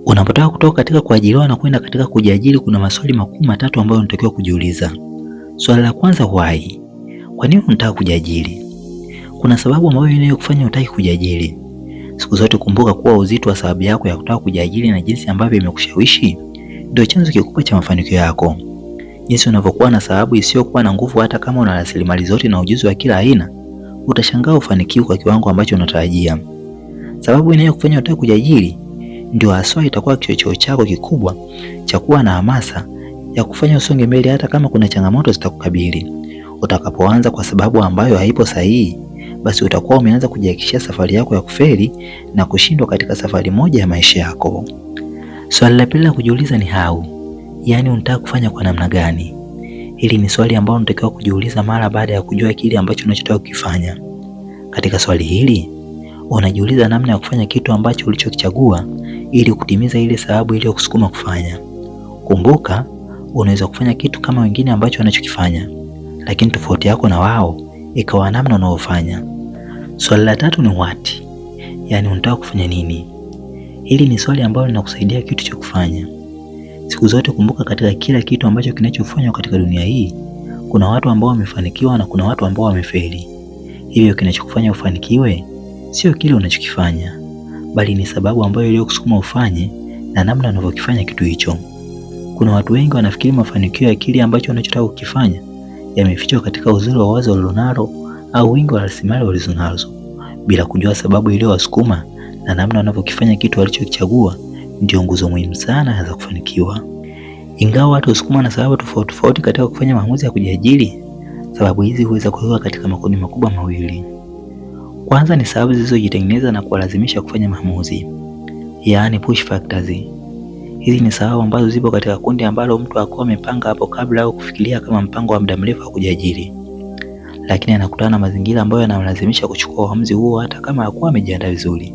Unapotaka kutoka katika kuajiriwa na kwenda katika kujiajiri, kuna maswali makuu matatu ambayo unatakiwa kujiuliza. Swali la kwanza, why? Kwa nini unataka kujiajiri? Kuna sababu ambayo inayokufanya utaki kujiajiri. Siku zote kumbuka kuwa uzito wa sababu yako ya kutaka kujiajiri na jinsi ambavyo imekushawishi ndio chanzo kikubwa cha mafanikio yako. Jinsi unavyokuwa na sababu isiyokuwa na nguvu, hata kama una rasilimali zote na ujuzi wa kila aina, utashangaa ufanikiwe kwa kiwango ambacho unatarajia. Sababu inayokufanya utake kujiajiri ndio haswa itakuwa kichocheo chako kikubwa cha kuwa na hamasa ya kufanya usonge mbele hata kama kuna changamoto zitakukabili. Utakapoanza kwa sababu ambayo haipo sahihi, basi utakuwa umeanza kujihakikishia safari yako ya kufeli na kushindwa katika safari moja ya maisha yako. Swali la pili la kujiuliza ni how, yaani unataka kufanya kwa namna gani? Hili ni swali ambalo unatakiwa kujiuliza mara baada ya kujua kile ambacho unachotaka kukifanya. Katika swali hili unajiuliza namna ya kufanya kitu ambacho ulichokichagua ili kutimiza ile sababu iliyokusukuma kufanya. Kumbuka, unaweza kufanya kitu kama wengine ambacho wanachokifanya, lakini tofauti yako na wao ikawa namna unaofanya. Swali la tatu ni what, yaani unataka kufanya nini? Hili ni swali ambalo linakusaidia kitu cha kufanya. Siku zote kumbuka, katika kila kitu ambacho kinachofanywa katika dunia hii kuna watu ambao wamefanikiwa na kuna watu ambao wamefeli. Hivyo kinachokufanya ufanikiwe sio kile unachokifanya, bali ni sababu ambayo iliyokusukuma ufanye na namna unavyokifanya kitu hicho. Kuna watu wengi wanafikiri mafanikio ya kile ambacho wanachotaka kukifanya yamefichwa katika uzuri wa wazo walilonalo au wingi wa rasilimali walizonazo, bila kujua sababu iliyowasukuma na namna wanavyokifanya kitu walichokichagua ndio nguzo muhimu sana za kufanikiwa. Ingawa watu husukuma na sababu tofauti tofauti katika kufanya maamuzi ya kujiajiri, sababu hizi huweza kuwekwa katika makundi makubwa mawili. Kwanza ni sababu zilizojitengeneza na kuwalazimisha kufanya maamuzi, yaani push factors. Hizi ni sababu ambazo zipo katika kundi ambalo mtu akuwa amepanga hapo kabla au kufikiria kama mpango wa muda mrefu wa kujiajiri, lakini anakutana na mazingira ambayo yanamlazimisha kuchukua uamuzi huo hata kama hakuwa amejiandaa vizuri.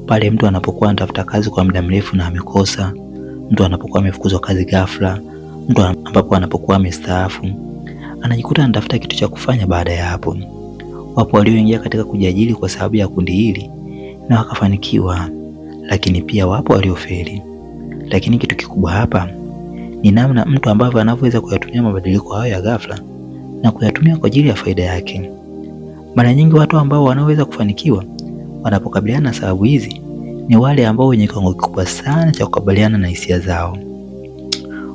Pale mtu anapokuwa anatafuta kazi kwa muda mrefu na amekosa, mtu anapokuwa amefukuzwa kazi ghafla, mtu ambapo anapokuwa amestaafu, anajikuta anatafuta kitu cha kufanya baada ya hapo. Wapo walioingia katika kujiajiri kwa sababu ya kundi hili na wakafanikiwa, lakini pia wapo waliofeli. Lakini kitu kikubwa hapa ni namna mtu ambavyo anavyoweza kuyatumia mabadiliko hayo ya ghafla na kuyatumia kwa ajili ya faida yake. Mara nyingi watu ambao wanaweza kufanikiwa wanapokabiliana na sababu hizi ni wale ambao wenye kiwango kikubwa sana cha kukabiliana na hisia zao.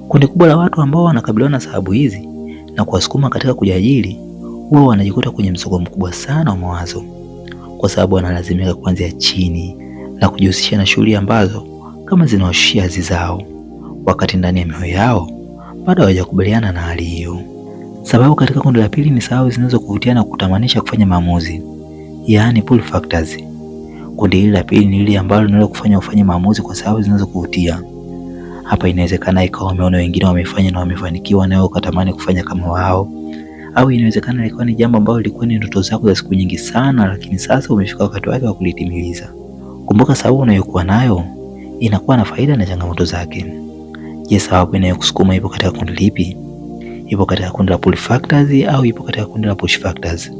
Kundi kubwa la watu ambao wanakabiliana na sababu hizi na kuwasukuma katika kujiajiri huwa wanajikuta kwenye msongo mkubwa sana wa mawazo, kwa sababu wanalazimika kuanzia chini na kujihusisha na shughuli ambazo kama zinawashushia hadhi zao, wakati ndani ya mioyo yao bado hawajakubaliana na hali hiyo. Sababu katika kundi la pili ni sababu zinazokuvutia na kutamanisha kufanya maamuzi, yaani pull factors. Kundi hili la pili ni lile ambalo linaweza kufanya ufanye maamuzi kwa sababu zinazokuvutia. Hapa inawezekana ikawa umeona wengine wamefanya na wamefanikiwa, nawe ukatamani kufanya kama wao, au inawezekana ilikuwa ni jambo ambalo lilikuwa ni ndoto zako za siku nyingi sana, lakini sasa umefika wakati wake wa kulitimiliza. Kumbuka, sababu unayokuwa nayo inakuwa na faida na changamoto zake. Je, sababu inayokusukuma ipo katika kundi lipi? Ipo katika kundi la pull factors au ipo katika kundi la push factors?